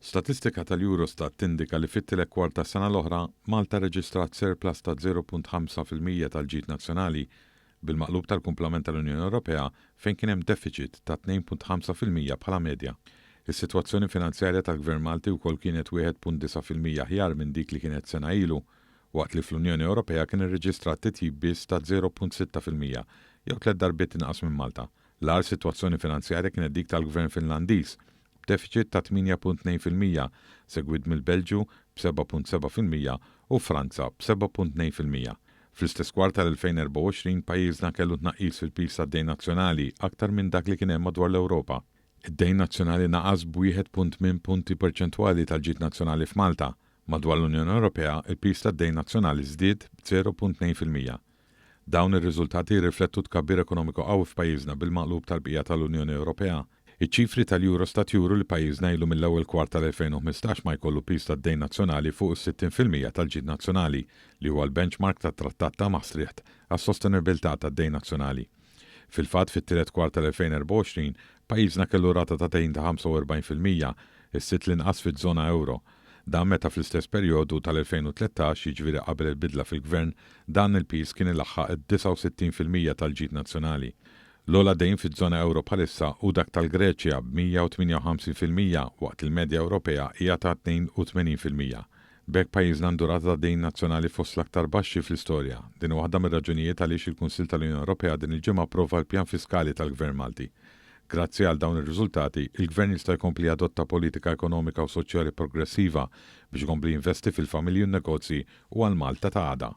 Statistika tal-Eurostat tindika li fit-tielet kwart tas-sena l-oħra, Malta rreġistrat surplus ta' 0.5% tal-ġid nazzjonali, bil-maqlub tal-kumplament tal-Unjoni Ewropea fejn kien hemm defiċit ta' 2.5% bħala medja. Is-sitwazzjoni finanzjarja tal-Gvern Malti wkoll kienet 1.9% aħjar minn dik li kienet sena ilu, waqt li fl-Unjoni Ewropea kien irreġistrat titjib biss ta' 0.6% jew tliet darbiet inqas minn Malta. L-agħar sitwazzjoni finanzjarja kienet dik tal-Gvern Finlandiż, b'defiċit ta' 8.2%, segwit mill-Belġju b'7.7% u Franza b'7.2%. Fl-istess kwart tal-2024 pajjiżna kellu tnaqqis fil-piż tad-dejn nazzjonali aktar minn dak li kien hemm madwar l-Ewropa. Id-dejn nazzjonali naqas b'1.8 punti perċentwali tal-ġid nazzjonali f'Malta. Madwar l-Unjoni Ewropea, il-piż tad-dejn nazzjonali żdied b'0.2%. Dawn ir-riżultati jirriflettu tkabbir ekonomiku qawwi f'pajjiżna bil-maqlub tal-bqija tal-Unjoni Ewropea. Iċ-ċifri tal-Eurostat juru li pajjiżna ilu mill-ewwel kwart tal-2015 ma jkollu piż tad-dejn nazzjonali fuq is-60% tal-ġid nazzjonali, li huwa l-benchmark tat-Trattat ta' Maastricht għas-sostenibbiltà tad-dejn nazzjonali. Fil-fatt, fit-tielet kwart tal-2024, pajjiżna kellu rata ta' dejn ta' 45%, is-sitt l-inqas fiż-żona ewro. Dan meta fl-istess perjodu tal-2013, jiġifieri qabel il-bidla fil-Gvern, dan il-piż kien ilaħħaq id-69% tal-ġid nazzjonali. L-ogħla dejn fiż-żona ewro bħalissa hu dak tal-Greċja b'158% waqt li l-medja Ewropea hija ta' 82%. B'hekk pajjiżna għandu rata ta' dejn nazzjonali fost l-aktar baxxi fl-istorja. Din hi waħda mir-raġunijiet għaliex il-Kunsill tal-Unjoni Ewropea din il-ġimgħa approva l-pjan fiskali tal-Gvern Malti. Grazzi għal dawn ir-riżultati, il-Gvern jista' jkompli jadotta politika ekonomika u soċjali progressiva biex ikompli jinvesti fil-familji u n-negozji u għal Malta ta' għada.